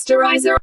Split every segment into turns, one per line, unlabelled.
Posterizer.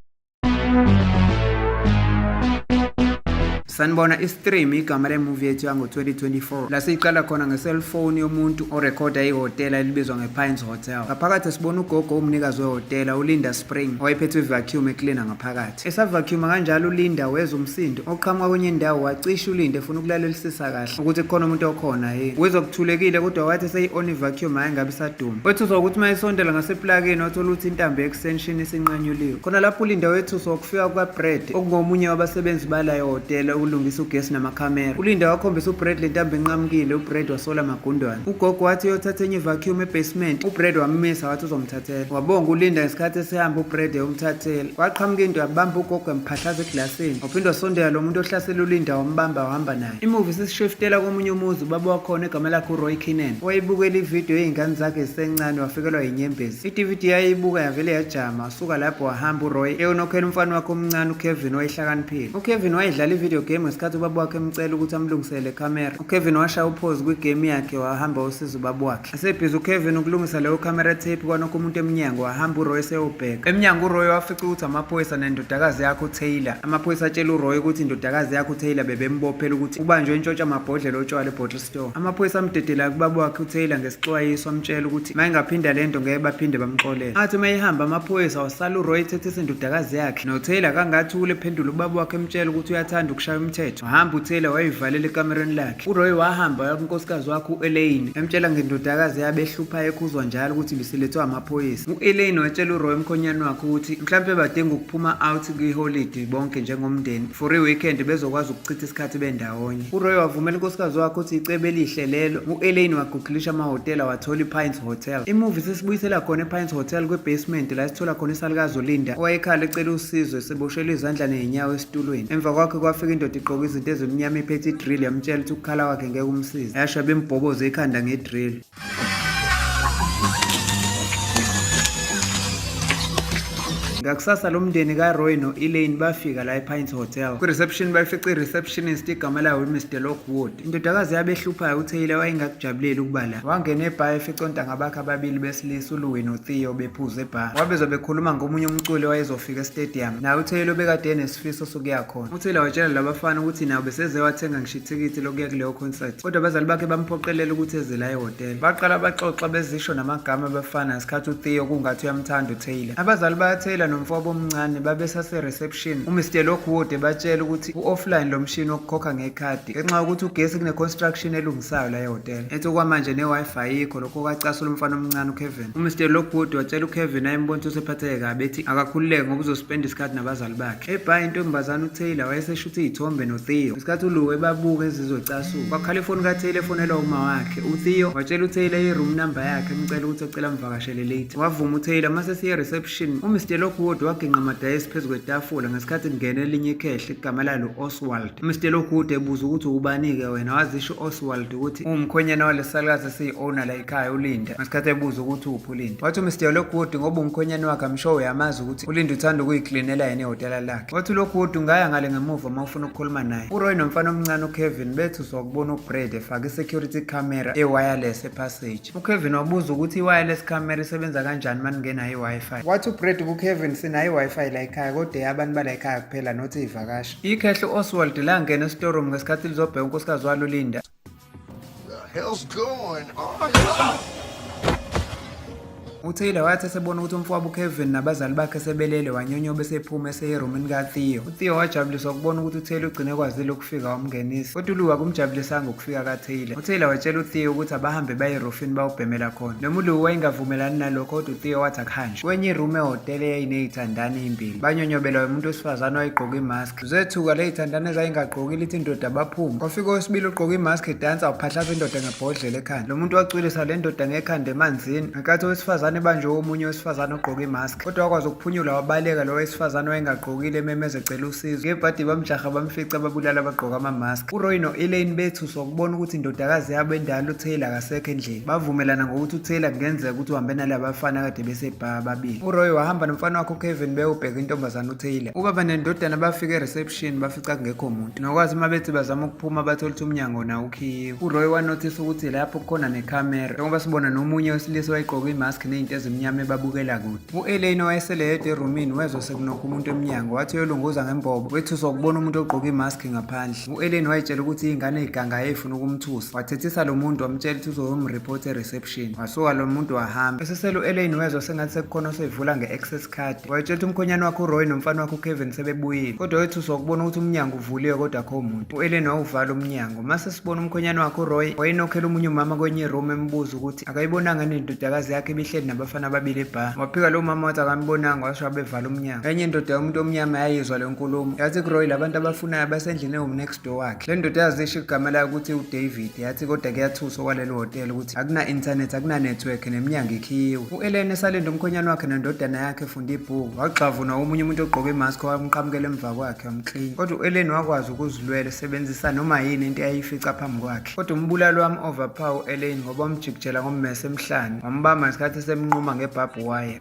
Sanibona, i-Stream igama le-movie yethu yango-2024 la siyiqala khona nge-cellphone yomuntu orekhoda ihhotela elibizwa nge-Pines Hotel. Ngaphakathi sibona ugogo umnikazi wehhotela uLinda Spring owayephethe i-vacuum eklina ngaphakathi. Esavacuuma kanjalo uLinda wezwa umsindo oqhamuka kwenye indawo, wacisha uLinda efuna ukulalelisisa kahle ukuthi kukhona umuntu okhona yini. Wezwa kuthulekile kodwa wathi eseyi-on i-vacuum hhayi ngabe isaduma. Wethuswa ukuthi uma esondela ngaseplakini wathola ukuthi intambo ye-extension isinqanyuliwe. Khona lapho uLinda wethuswa ukufika kukaBrad okungomunye wabasebenzi bala ehhotela ukulungisa ugesi namakhamera. ULinda wakhombisa uBrad le ntambo enqamukile, uBrad wasola amagundwane. Ugogo wathi uyothatha enye i-vacuum e-basement, uBrad wammisa wathi uzomthathela. Wabonga uLinda ngesikhathi esehamba uBrad eyomthathela. Kwaqhamuka into yabamba ugogo emphahlaza eglasini. Waphinde wasondela lo muntu ohlasela uLinda wambamba wahamba naye. Imuvi isishiftela komunye umuzi, ubaba wakhona egama lakhe uRoy Keenan wayebukela ividiyo yey'ngane zakhe zisencane wafikelwa yinyembezi. I-DVD yayibuka yavele yajama, wasuka lapho wahamba uRoy eyonokhela umfana wakhe omncane uKevin owayehlakaniphile. UKevin wayedlala i-video game ngesikhathi ubaba wakhe emcela ukuthi amlungisele le khamera. UKevin washaya uphozi kwigame yakhe wahamba wosiza ubaba wakhe. Esebhizi uKevin ukulungisa leyo camera tape kwanokho umuntu emnyango, wahamba uRoy eseyobheka. Emnyango uRoy wafica ukuthi amaphoyisa nendodakazi yakhe uTaylor. Amaphoyisa atshela uRoy ukuthi indodakazi yakhe uTaylor bebembophela ukuthi ubanjwe entshontsha amabhodlela otshwala e-bottle store. Amaphoyisa amdedela kubaba wakhe uTaylor ngesixwayiso amtshela ukuthi uma engaphinda le nto ngeke baphinde bamxolele. Athi uma ehamba amaphoyisa wasala uRoy ethethisa indodakazi yakhe noTaylor kangathule ephendula ubaba wakhe emtshela ukuthi uyathanda ukushaya umthetho. Wahamba uTaylor wayivalela ekamereni lakhe. URoy wahamba waya kunkosikazi wakhe u-Elaine emtshela ngendodakazi yabo ehluphayo ekhuzwa njalo ukuthi ibisilethwe amaphoyisa. U-Elaine watshela uRoy umkhonyane wakhe ukuthi mhlampe badinga ukuphuma out kwiholidi bonke njengomndeni for i-weekend bezokwazi ukuchitha isikhathi bendawonye. URoy wavumela unkosikazi wakhe ukuthi icebo elihle lelo. U-Elaine wagugilisha amahhotela wathola i-Pines Hotel. Imuvi sesibuyisela khona e-Pines Hotel kwi-basement la esithola khona isalukazi uLinda owayekhala ecela usizo eseboshelwe izandla ney'nyawo esitulweni. Emva kwakhe kwafika indoda igqoke izinto ezimnyama iphethe i-drill yamtshela ukuthi ukukhala kwakhe ngeke kumsize. Yasho bembhoboze ikhanda nge-drill. Ngakusasa lo mndeni kaRoy no-Elaine bafika la ePines Hotel. Kwi-reception bayifica i-receptionist igama layo uMr Lockwood. Indodakazi yabo ehluphayo uTaylor wayengakujabuleli ukuba la. Wangena ebha efica ontanga bakhe ababili besilisa uLouie noTheo bephuza ebha. Wabezwa bekhuluma ngomunye umculi owayezofika estadium. Naye uTaylor obekade enesifiso sokuya khona. UTaylor watshela labafana ukuthi nawo beseze wathenga ngisho ithikithi lokuya kuleyo concert. Kodwa abazali bakhe bamphoqelela ukuthi eze la ehhotela. Baqala baxoxa bezisho namagama abafana ngesikhathi uTheo kungathi uyamthanda uTaylor. Abazali bakaTaylor nomfowabo omncane babesase-reception. UMr Lockwood ebatshela ukuthi u-offline lo mshini wokukhokha ngekhadi ngenxa yokuthi ugesi kune-construction elungisayo la ehhotela. Ethi okwamanje ne-Wi-Fi ayikho, lokho kwacasula umfana omncane uKevin. UMr Lockwood watshela uKevin ayembona ukuthi usephatheke kabi ethi akakhululeke ngoba uzospenda isikhathi nabazali bakhe. Ebha intombazane uTaylor wayeseshutha iy'thombe noTheo. Ngesikhathi uLou ebabuka ezizwe ecasuka. Kwakhala ifoni kaTaylor efonelwa uma wakhe. UTheo watshela uTaylor i-room number yakhe emcela ukuthi ecela amvakashele late. Wavuma uTaylor mase siye reception. UMr Lockwood waginqa amadayisi phezu kwetafula ngesikhathi kungena elinye ikhehle igama lalo Oswald. UMr Lockwood ebuza ukuthi ubani-ke wena wazisho u-Oswald ukuthi uwumkhwenyana walesalukazi esiyi-owner la ekhaya uLinda. Ngesikhathi ebuza ukuthi uphi uLinda. Wathi uMr Lockwood ngoba umkhwenyana wakhe amsho uyamazi ukuthi uLinda uthanda ukuyiklinela yena ehhotela lakhe. Wathi uLockwood ungaya ngale ngemuva uma ufuna ukukhuluma naye. URoy nomfana omncane uKevin bethuswa ukubona uBrad efake i-security camera e-wireless epassage. UKevin wabuza ukuthi i-wireless camera isebenza kanjani uma ningenayo i-Wi-Fi. Wathi uBrad kuKevin sinayo i-Wi-Fi la ekhaya kodwa eyabantu bala ekhaya kuphela not iy'vakashi. Ikhehla u-Oswald langena esitorumu ngesikhathi lizobheka unkosikazi walo uLinda.
The hell's going on?
UTaylor wathi esebona ukuthi umfowabo uKevin nabazali bakhe sebelele wanyonyoba esephuma eseye erumini kaTheo. UTheo wajabuliswa ukubona ukuthi uTaylor ugcine ekwazile ukufika wamngenisa. Kodwa uLou akumjabulisanga ukufika kaTaylor. UTaylor watshela uTheo ukuthi abahambe baye erofini bayobhemela khona. Noma uLou wayengavumelani nalokho kodwa uTheo wathi akuhanjwe. Kwenye irumu ehhotela eyayiney'thandani ey'mbili banyonyobelwa umuntu wesifazane owayegqoke imask. Zethuka ley'thandani ezayingagqokile ithi indoda baphume. Kwafika owesibili ogqoke imask edansa waphahlaza indoda ngebhodlela ekhanda. Lo muntu wacwilisa le ndoda ngekhanda emanzini ngenkathi owesifazane ebanjwe omunye wesifazane ogqoke imask. Kodwa wakwazi ukuphunyula wabaleka lo wesifazane owayengagqokile ememeza ecela usizo. Ngebhadi bamjaha bamfica babulala abagqoke amamask. URoy no-Elaine bethuswa ukubona ukuthi indodakazi yabo endala uTaylor akasekho endlini. Bavumelana ngokuthi uTaylor kungenzeka ukuthi uhambe nalabafana kade besebha ababili. URoy wahamba nomfana wakhe uKevin beyobheka intombazane uTaylor. Ubaba nendodana bafika e-reception bafica kungekho muntu. Nokwazi uma bethi bazama ukuphuma bathola ukuthi umnyango nawo ukhiyiwe. URoy wanothisa ukuthi lapho kukhona nekhamera njengoba sibona nomunye wesilisa owayegqoke imask. izinto ezimnyama ebabukela kude. U-Elaine owayesele yedwa erumini wezwa sekunokha umuntu emnyango, wathi uyolunguza ngembobo, wethuswa ukubona umuntu ogqoke imaski ngaphandle. U-Elaine wayitshela ukuthi iy'ngane ey'gangayo ey'funa ukumthusa. Wathethisa lo muntu wamtshela ukuthi uzoyomripotha e-reception. Wasuka lo muntu wahamba. Esesele u-Elaine wezwa sengathi sekukhona oseyivula nge-access card. Wayitshela ukuthi umkhonyane wakhe uRoy nomfana wakhe uKevin sebebuyile. Kodwa wethuswa ukubona ukuthi umnyango uvuliwe kodwa akho muntu. U-Elaine wawuvala umnyango. Mase sibona umkhonyane wakhe uRoy wayenokhela omunye umama kwenye iroom embuza ukuthi akayibonanga yini indodakazi yakhe ibihleli nabafana ababili ebha. Waphika lo mama wathi akambonanga, washo abevala umnyango. Enye indoda yomuntu omnyama yayizwa le nkulumo. Yathi kuRoy labantu abafunayo basendlini ewum-next door wakhe. Le ndoda yazisho igama layo ukuthi uDavid. Yathi kodwa kuyathusa okwaleli hhotela ukuthi akuna-internet, akuna-network neminyango ikhiyiwe. U-Elaine esalinde umkhonyane wakhe nendodana yakhe efunda ibhuku, wagxavunwa omunye umuntu ogqoke imask owamqhamukela emva kwakhe wamklinya. Kodwa u-Elaine wakwazi ukuzilwela esebenzisa noma yini into eyayifica phambi kwakhe. Kodwa umbulali wam-overpower u-Elaine ngoba wamjikijela ngommese emhlane, wambamba ngesikhathi esemnquma ngebhabhu wire.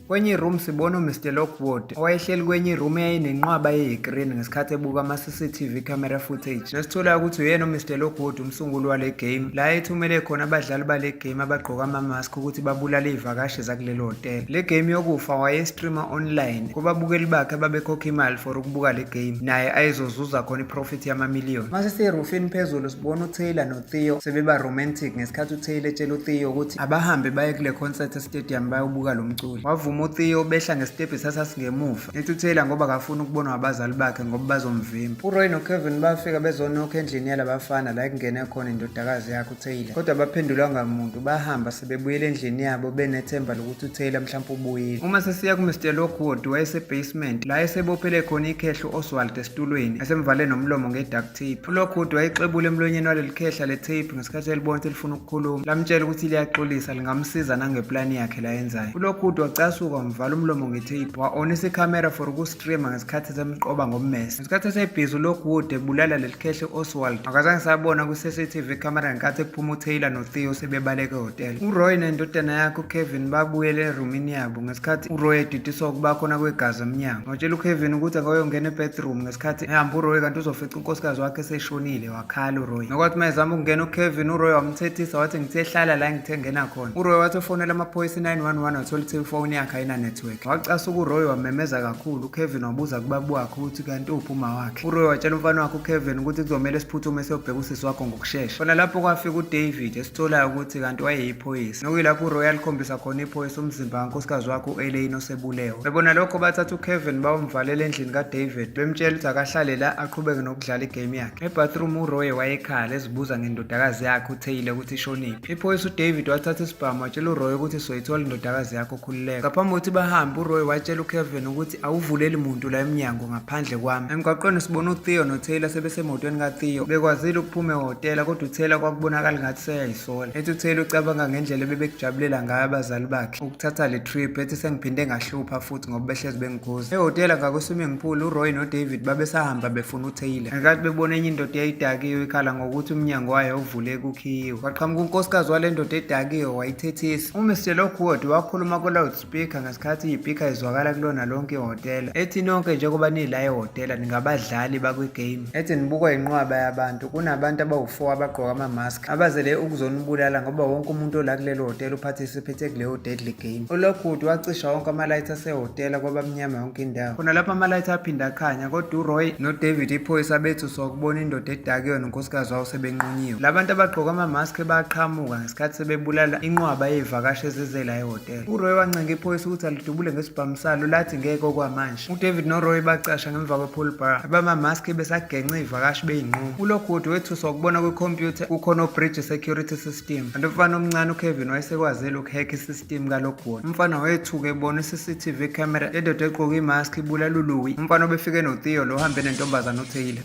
Kwenye iroom sibona uMr Lockwood owayehleli kwenye iroom eyayinenqwaba yeyikrini ngesikhathi ebuka ama-CCTV camera footage. Nesitholayo ukuthi uyena uMr Lockwood umsunguli wale game, la ethumele khona abadlali bale game abagqoka ama-mask ukuthi babulale iy'vakashi zakulelo hhotela. Le game yokufa wayestreama online kubabukeli bakhe ababekhokha imali for ukubuka le game, naye ayezozuza khona iprofit yamamiliyoni. Mase siyerufini phezulu sibona uTaylor noTheo sebeba romantic ngesikhathi uTaylor etshela uTheo ukuthi abahambe baye kule concert estadium bayobuka lo mculi. Wavuma uTheo, behla ngesitebhisi asasingemuva. Ethi uTaylor ngoba akafuni ukubonwa abazali bakhe ngoba bazomvimba. URoy noKevin bafika bezonokha endlini yalabafana la ekungene khona indodakazi yakhe uTaylor. Kodwa baphendulwanga muntu, bahamba sebebuyela endlini yabo benethemba lokuthi uTaylor mhlawumpe ubuyile. Uma sesiya kuMr Lockwood wayesebasement la esebophele khona ikhehla u-Oswald esitulweni esemvale nomlomo nge-duct tape. ULockwood wayexebula emlonyeni waleli khehla le tape ngesikhathi elibona ukuthi lifuna ukukhuluma. Lamtshela ukuthi liyaxolisa, lingamsiza nangeplani yakhe layenzayo. ULockwood wacasuka wamvala umlomo nge-tape, wa-onisa ikhamera for ukustreama ngesikhathi esemqoba ngommese. Ngesikhathi esebhizi uLockwood ebulala leli khehla u-Oswald, akazange sabona kwi-CCTV camera ngenkathi kuphuma uTaylor noTheo sebebaleka ehhotela. URoy nendodana yakhe uKevin babuyele erumini yabo ngesikhathi uRoy edidiswa ukuba khona kwegazi emnyango. Watshela uKevin ukuthi akayongena ebathroom ngesikhathi ehamba uRoy kanti uzofica unkosikazi wakhe eseshonile, wakhala uRoy. Nokwathi uma ezama ukungena uKevin, uRoy wamthethisa wathi ngithe hlala la engithe ngena khona. URoy wathi ufonela amaphoyisa i-911 wathola ukuthi ifoni yakhe ayina-network. Wacasuka uRoy wamemeza kakhulu. UKevin wabuza kubaba wakhe ukuthi kanti uphi uma wakhe. URoy watshela umfana wakhe uKevin ukuthi kuzomele siphuthume siyobheka usisi wakho ngokushesha. Khona lapho kwafika uDavid esitholayo ukuthi kanti wayeyiphoyisa. Nokuyilapho uRoy alikhombisa khona iphoyisa umzimba kankosikazi wakhe u-Elaine osebulewe. Bebona lokho bathatha uKevin bayomvalela endlini kaDavid bemtshela ukuthi akahlale la aqhubeke nokudlala igame yakhe. Ebathroom uRoy wayekhala ezibuza ngendodakazi yakhe uTaylor ukuthi ishonephi. Iphoyisa uDavid wathatha isibhamu watshela uRoy ukuthi soyithola indodakazi yakho, khululeka. Ngaphambi kokuthi bahambe uRoy watshela uKevin ukuthi awuvuleli muntu la emnyango ngaphandle kwami. Emgwaqweni sibona uTheo noTaylor sebesemotweni kaTheo. Bekwazile ukuphuma ehhotela kodwa uTaylor kwakubonakala ngathi seyayisola. Ethi uTaylor ucabanga ngendlela ebebekujabulela ngayo abazali bakhe ukuthatha le trip, ethi sengiphinde ngahlupha futhi ngoba behlezi bengikhuza. Ehhotela ngakwi-swimming pool uRoy noDavid babesahamba befuna uTaylor. Ngenkathi bebona enye indoda eyayidakiwe ikhala ngokuthi umnyango wayo uvuleke ukhiyiwe. Kwaqhamuka unkosikazi wale ndoda edakiwe wayithethisa. UMr Lockwood wakhuluma ku-loudspeaker ngesikhathi iyipikha izwakala kulona lonke ihhotela, ethi nonke njengoba nila ehhotela ningabadlali bakwi-game. Ethi nibukwa yinqwaba yabantu, kunabantu abawu-4 abagqoka ama-mask abazele ukuzonibulala ngoba wonke umuntu ola kulelo hhotela uphathise kuleyo deadly game. ULockwood wacisha wonke amalayithi asehhotela kwaba mnyama yonke indawo. Khona lapho amalayithi aphinda akhanya, kodwa uRoy noDavid iphoyisa bethuswa ukubona indoda edakiwe nonkosikazi wawo sebenqunyiwe. Labantu abagqoke ama-mask baqhamuka ngesikhathi sebebulala inqwaba yey'vakashi ezize la ehhotela. URoy wancenga iphoyisa ukuthi alidubule ngesibhamu salo, lathi ngeke okwamanje. UDavid noRoy bacasha ngemva kwe-pool bar, abama-mask besagenca iy'vakashi beyinquma. ULockwood wethuswa ukubona kwikhompyutha kukhona o-bridge security system. Kanti umfana omncane uKevin wayesekwazile ukuhack isystem kaLockwood. Umfana wethuka ebona i-CCTV camera yendoda egqoke imask ibulala uLouis. Umfana obefike noTheo lo ohambe nentombazane uTaylor.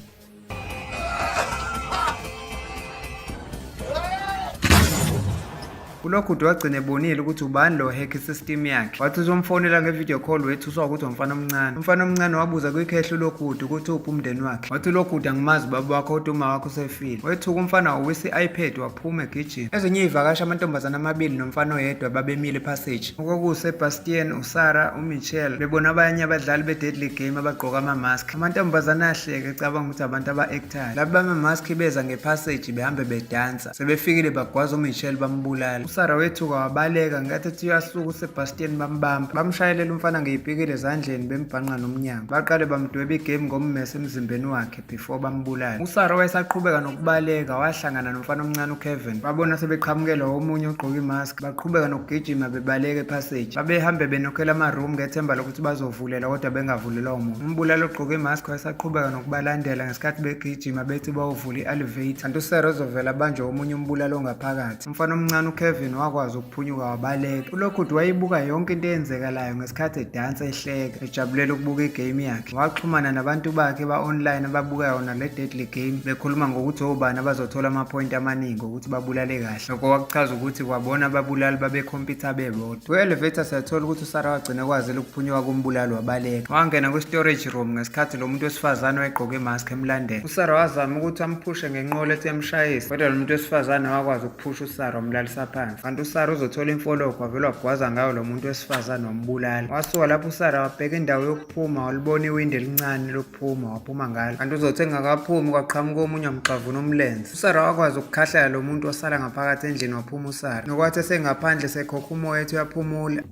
ULockwood wagcina ebonile ukuthi ubani lo hack isystem yakhe. Wathi uzomfonela nge-video call, wethuswa ukuthi umfana omncane. Umfana omncane wabuza kwikhehla uLockwood ukuthi uphi umndeni wakhe. Wathi uLockwood angimazi ubaba wakho kodwa uma wakho usefile. Wethuka umfana wawisa i-iPad waphuma egijima. Ezinye iy'vakashi amantombazane amabili nomfana oyedwa babemile epassage. OkwakuwuSebastian, uSarah, uMichelle bebona abanye abadlali be-Deadly Game abagqoka ama-mask. Amantombazane ahleka ecabanga ukuthi abantu aba-actayo. Laba bama-mask beza ngepassage behambe bedansa. Sebefikile bagwaza uMichelle bambulala. USarah wethuka wabaleka ngenkathi ethi uyasuka uSebastian bambamba. Bamshayelela umfana ngey'pikili ezandleni bembhanqa nomnyango. Baqale bamdweba igame ngommese emzimbeni wakhe before bambulala. USarah wayesaqhubeka nokubaleka wahlangana nomfana omncane uKevin. Babona sebeqhamukelwa omunye ogqoke imask. Baqhubeka nokugijima bebaleka epassage. Babehambe benokhela ama-room ngethemba lokuthi bazovulela kodwa bengavulelwa umuntu. Umbulali ogqoke imask wayesaqhubeka nokubalandela ngesikhathi begijima bethi bawuvula i-elevator. Kanti uSarah uzovela abanjwe omunye umbulali ongaphakathi. Umfana omncane uKevin wakwazi ukuphunyuka wabaleka. ULockwood wayebuka yonke into eyenzekalayo ngesikhathi edansa ehleka, ejabulela ukubuka igame yakhe. Waxhumana nabantu bakhe ba-online ababuka yona le deadly game, bekhuluma ngokuthi obani abazothola amaphoyinti amaningi ngokuthi babulale kahle. Lokho kwakuchaza ukuthi kwabona ababulali babekhompyutha bebodwa. Kwi-elevator siyathola ukuthi uSarah wagcina ekwazile ukuphunyuka kumbulali wabaleka. Wangena kwi-storage room ngesikhathi lo muntu wesifazane wayegqoke imask emlandela. USarah wazama ukuthi amphushe ngenqola ethi emshayise, kodwa lo muntu wesifazane wakwazi ukuphusha uSarah wamlalisa phansi. Kanti uSarah uzothola imfologo wavele wagwaza ngayo lo muntu wesifazane wambulala. Wasuka lapho uSarah wabheka indawo yokuphuma walibona iwindi elincane lokuphuma waphuma ngalo. Kanti uzothi engakaphumi kwaqhamuka omunye wamgxavuna umlenze. USarah wakwazi ukukhahlela lo muntu wasala ngaphakathi endlini waphuma uSarah. Nokwathi esengaphandle sekhokha umoya ethi uyaphumula.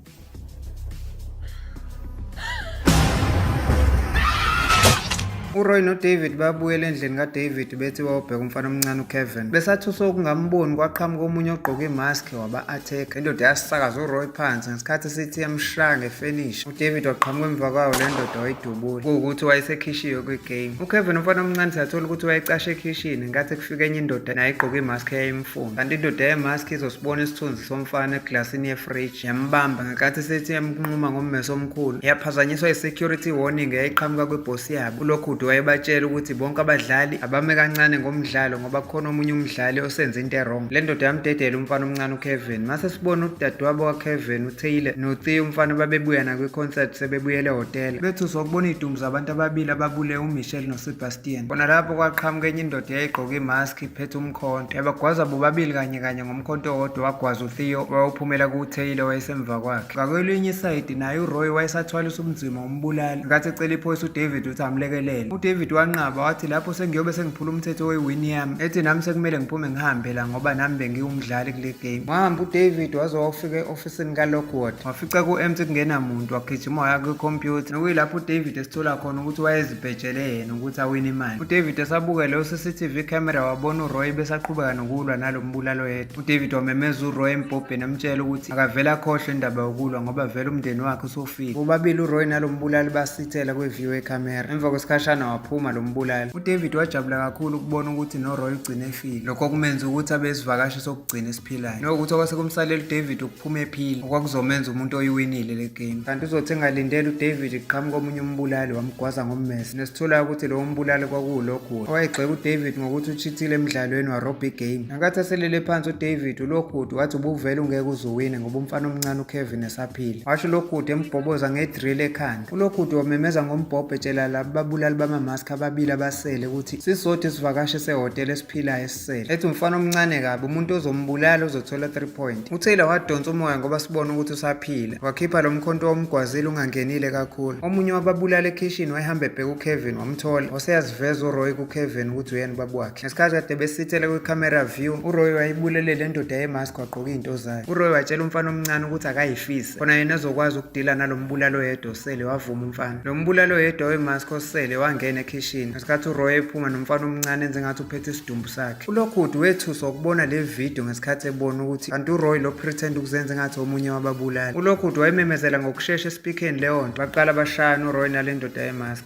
URoy noDavid babuyela endlini kaDavid bethi wawubheka umfana omncane uKevin. Besathuswa ukungamboni kwaqhamuka omunye ogqoke imask waba-attack. Indoda yasakaza uRoy phansi ngesikhathi sithi yamshaya ngefenisha. UDavid waqhamuka emva kwayo le ndoda wayidubula. Kuwukuthi wayesekhishiwe kwi-game. UKevin umfana omncane siyathola ukuthi wayecashe ekhishini ngenkathi kufika enye indoda naye igqoke imask eyayimfuna. Kanti indoda yemask izosibona isithunzi somfana eglasini yefriji yambamba ngenkathi sethi yamnquma ngommese omkhulu. Yaphazanyiswa i-security warning eyayiqhamuka kwibhosi yabo. ULockwood wayebatshela ukuthi bonke abadlali abame kancane ngomdlalo ngoba kukhona omunye umdlali osenze into e-wrong. Le ndoda yamdedela umfana omncane uKevin. Mase sibona udadewabo kaKevin uTaylor noThea umfana babebuya nakwi-concert sebebuyele ehhotela. Bethuswa ukubona iy'dumbu zabantu ababili ababulewe uMichelle noSebastian. Khona lapho kwaqhamuka enye indoda eyayigqoke imask iphethe umkhonto. Yabagwaza bobabili kanye kanye ngomkhonto owodwa wagwaza uTheo wawuphumela kuTaylor wayesemva kwakhe. Ngakwelinye isayidi naye uRoy wayesathwalisa ubunzima umbulali ngenkathi ecela iphoyisa uDavid ukuthi amlekelele. UDavid wanqaba wathi lapho sengiyobe sengiphula umthetho wewini yami ethi nami sekumele ngiphume ngihambe la ngoba nami bengiwumdlali kule game. Wahamba uDavid waze wawufika e-ofisini kaLockwood wafica ku-empty kungenamuntu wagijima waya kwikhompyutha nokuyilapho uDavid esithola khona ukuthi wayezibhejele yena ukuthi awine imali. UDavid esabuke leyo CCTV camera wabona uRoy besaqhubeka nokulwa nalo mbulali oyedwa. UDavid wamemeza uRoy embhobheni emtshela ukuthi akavele akhohlwe indaba yokulwa ngoba vele umndeni wakhe usufile. Bobabili uRoy nalo mbulali basithela kwi-view yekhamera. Emva kwesikhashana waphuma lo mbulali. UDavid wajabula kakhulu ukubona ukuthi noRoy ugcine efile. Lokho kumenza ukuthi abe isivakashi sokugcina esiphilayo. Nokuthi okwase kumsalela uDavid ukuphuma ephila okwakuzomenza umuntu oyiwinile le game. Kanti uzothi engalindele uDavid kuqhamuka omunye umbulali wamgwaza ngommese. Nesitholayo ukuthi lowo mbulali kwakuwuLockwood owayegxeka uDavid ngokuthi uchithile emdlalweni warobha igame. Ngenkathi eselele phansi uDavid, uLockwood wathi ubuvele ungeke uze uwine ngoba umfana omncane uKevin esaphila. Washo uLockwood embhoboza ngedrill ekhanda. ULockwood wamemeza ngombhobho etshela laba babulali bamamask ababili abasele ukuthi sisodwa isivakashi sehhotela esiphilayo esisele. Ethi umfana omncane kabi umuntu ozombulala uzothola 3 point. UTaylor wadonsa umoya ngoba sibona ukuthi usaphila. Wakhipha lo mkhonto owawumgwazile ungangenile kakhulu. Omunye wababulali ekhishini wayehamba ebheka uKevin wamthola. Waseyaziveza uRoy kuKevin ukuthi uyena ubaba wakhe. Ngesikhathi kade besithele kwi-camera view, uRoy wayibulele le ndoda yemask wagqoka iy'nto zayo. URoy watshela umfana omncane ukuthi akayifise khona yena ezokwazi ukudila nalo mbulali oyedwa osele, wavuma umfana. Lo mbulali oyedwa wemask osele wangena ekhishini ngesikhathi uRoy ephuma nomfana omncane enze ngathi uphethe isidumbu sakhe. ULockwood wethuswa ukubona le video ngesikhathi ebona ukuthi kanti uRoy lo pretend ukuzenza engathi omunye wababulali. ULockwood wayimemezela ngokushesha espeakerni leyo nto, baqala bashayana uRoy nale ndoda yemask.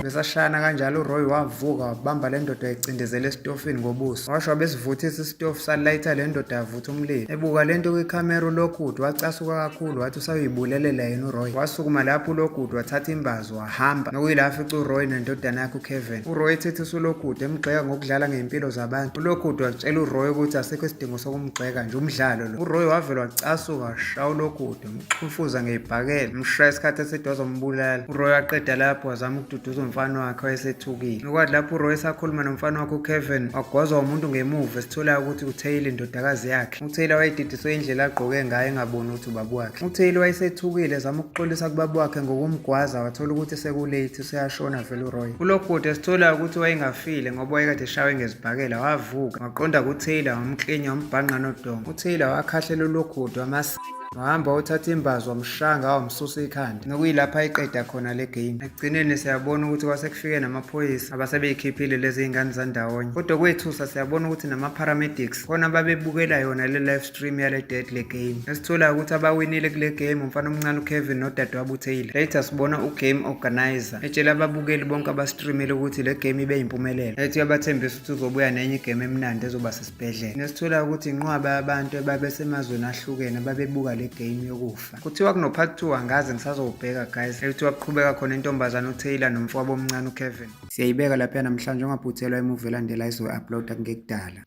Besashayana kanjalo uRoy wavuka wabamba le ndoda yayicindezele esitofini ngobuso. Washo wabesivuthisa isitofu salayitha le ndoda yavutha umlilo. Ebuka le nto kwikhamera uLockwood wacasuka kakhulu wathi usayoyibulelela yena uRoy. Wasukuma lapho uLockwood wathatha imbazo wahamba nokuyila afica uRoy nendodana yakhe uKevin. URoy ethethisa uLockwood emgxeka ngokudlala ngey'mpilo zabantu. ULockwood watshela uRoy ukuthi asikho isidingo sokumgxeka nje umdlalo lo. URoy wavele wacasuka washaya uLockwood wamxhufuza ngey'bhakela, wamshaya isikhathi eside wazombulala. URoy waqeda lapho wazama ukududuza umfana. nomfana wakhe wayesethukile. Nokwathi lapho uRoy esakhuluma nomfana wakhe uKevin, wagwazwa umuntu ngemuva esitholayo ukuthi uTaylor indodakazi yakhe. UTaylor wayedidiswe indlela agqoke ngayo engaboni ukuthi ubaba wakhe. UTaylor wayesethukile ezama ukuxolisa kubaba wakhe ngokumgwaza wathola ukuthi sekulate useyashona vele uRoy. ULockwood esitholayo ukuthi wayengafile ngoba wayekade eshawe ngezibhakela wavuka waqonda kuTaylor wamklinya wambhanqa nodonga. UTaylor wakhahlela uLockwood wamas wahamba wothatha imbazo wamshaya ngawo wamsusa ikhanda nokuyilapho ayiqeda khona le game. Ekugcineni siyabona ukuthi kwase kufike namaphoyisa abasebeyikhiphile lezi zingane zandawonye. Kodwa kwethusa siyabona ukuthi nama-paramedics khona babebukela yona le live stream yale deadly game. Esitholayo ukuthi abawinile kule game umfana omncane uKevin nodadewabo uTaylor. Later sibona u-game organizer etshela ababukeli bonke abastreamile ukuthi le game ibe yimpumelelo. Ethi uyabathembisa ukuthi uzobuya nenye igame emnandi ezoba sesibhedlela. Nesithola ukuthi inqwaba yabantu ababesemazweni ahlukene babebuka le game yokufa. Kuthiwa kuno-part 2 angazi ngisazowubheka guys. Ekuthiwa kuqhubeka khona intombazane uTaylor nomfowabo omncane uKevin. Siyayibeka lapha namhlanje ungaphuthelwa imuvi elandela izoyi-uploada kungekudala.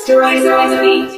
Stories on the beat.